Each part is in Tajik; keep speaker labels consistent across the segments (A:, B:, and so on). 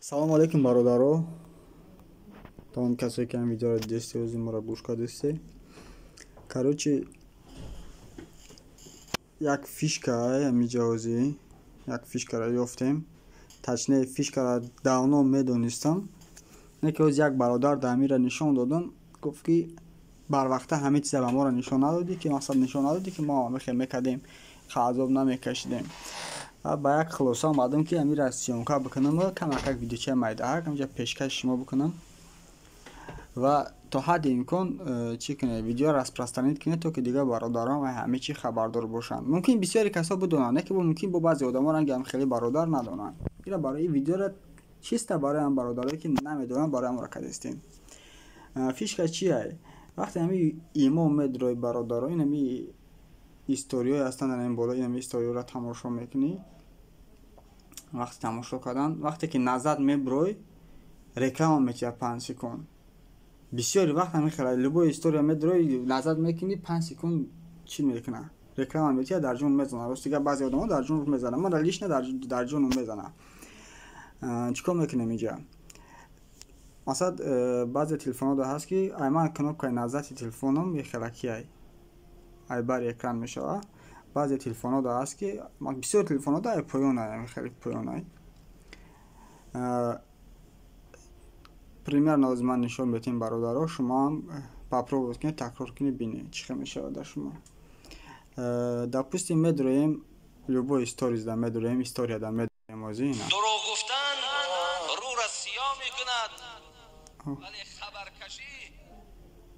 A: Салому алейкум, бародаро, тамоми касое ки ҳам видеоро дидесте, ози моро гӯш кардесте. Короче, як фишка ҳамиҷа ози як фишкаро ёфтем. Точнее, фишкаро давно медонистам, не ки ози як бародар дар ҳамира нишон додам, гуфт ки барвақта ҳамин чиза ба моро нишон надодӣ, ки мақсад нишон надодӣ, ки мо ҳамихел мекардем, азоб намекашидем. Ба як хулоса омадам, ки ҳамира съёмка бикунам ва камакак видеочаи майдаҳак ҳамҷа пешкаши шумо бикунам ва то ҳадди имкон чӣ кунед, видео распространить кунед, то ки дигар бародарон ва ҳама чӣ хабардор бошанд. Мумкин бисёре касо бидонанд, не ки мумкин бо баъзе одамо ранги ҳам хеле бародар надонанд. Ира барои видеоро чиста барои ҳам бародарое ки намедонанд, барои ҳамро кардестем. Фишка чия? Вақте ҳами имо медрои, бародаро, ин ҳами историҳое ҳастанд дар ин боло, ин ҳами историҳоро тамошо мекунӣ. Вақти тамошо кардан, вақте ки назад меброй, реклама метиҳад 5 секунд. Бисёри вақт ҳамин хела любой история медрои, назад мекунӣ, 5 секунд чӣ мекуна, реклама метиҳад, дар ҷон мезанад. Рости гап, баъзе одамо дар ҷон мезанад, ман лично дар ҷону мезанам. Чӣ кор мекунем инҷа? Масалан, баъзе телефонҳо ҳаст, ки айман кнопкаи назади телефоном хелакиай ай бари экран мешавад. Баъзе телефонҳо ҳаст, ки бисёр телефонҳо ай поёнай, хеле поёнай. Примерно ҳозир ман нишон медиҳем, бародаро, шумоам попробовать кунед, такрор кунед, бинед, чӣ хел мешавад дар шумо. Допустим, медроем любой сторизда, медроем историяда, медроем ҳозир ина.
B: Дурӯғ гуфтан рӯра сиёҳ мекунад, вале хабаркашӣ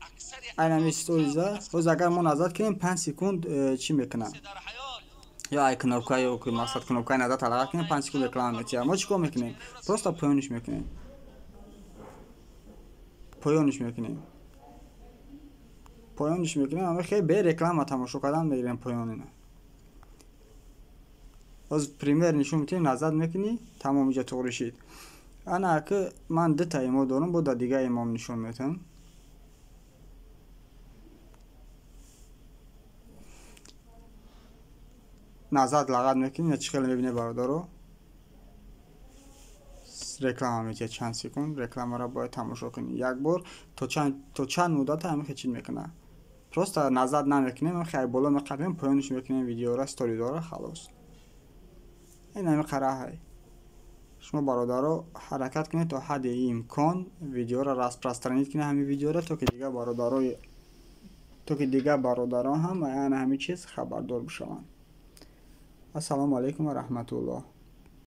B: аксари
A: Айнами сториза ҳозир агар мо назад кунем, 5 секунд чӣ мекунад, ё ай кнопка, ё мақсад кнопкаи назад талақа кунем, 5 секунд реклама метиҳад. Мо чӣ кор мекунем? Просто поёниш мекунем, поёниш мекунем, поёниш мекунем, ама хеле бе реклама тамошо кардан мегирем поёнина. Ҳозир пример нишон метиҳем. Назад мекунӣ, тамом, иҷа туғри шид. Ана аки ман дута имо дорам, бо дар дигар имом нишон метиҳам. Назад лағат мекунӣ, чӣ хеле мебинед, бародаро, реклама метиҳад, чанд секунд рекламаро бояд тамошо кунӣ. Як бор то чанд муддата ҳамин хел чиз мекунад. Просто назад намекунем, хай боло меқапем, поёниш мекунем видеора, сторидора, халос. Ин ҳами қараҳай. Шумо, бародаро, ҳаракат кунед, то ҳадди имкон видеоро распространить кунед, ҳамин видеоро, то ки дигар бародарон ҳам ана ҳамин чиз хабардор бишаванд. Ассалому алайкум ва раҳматуллоҳ.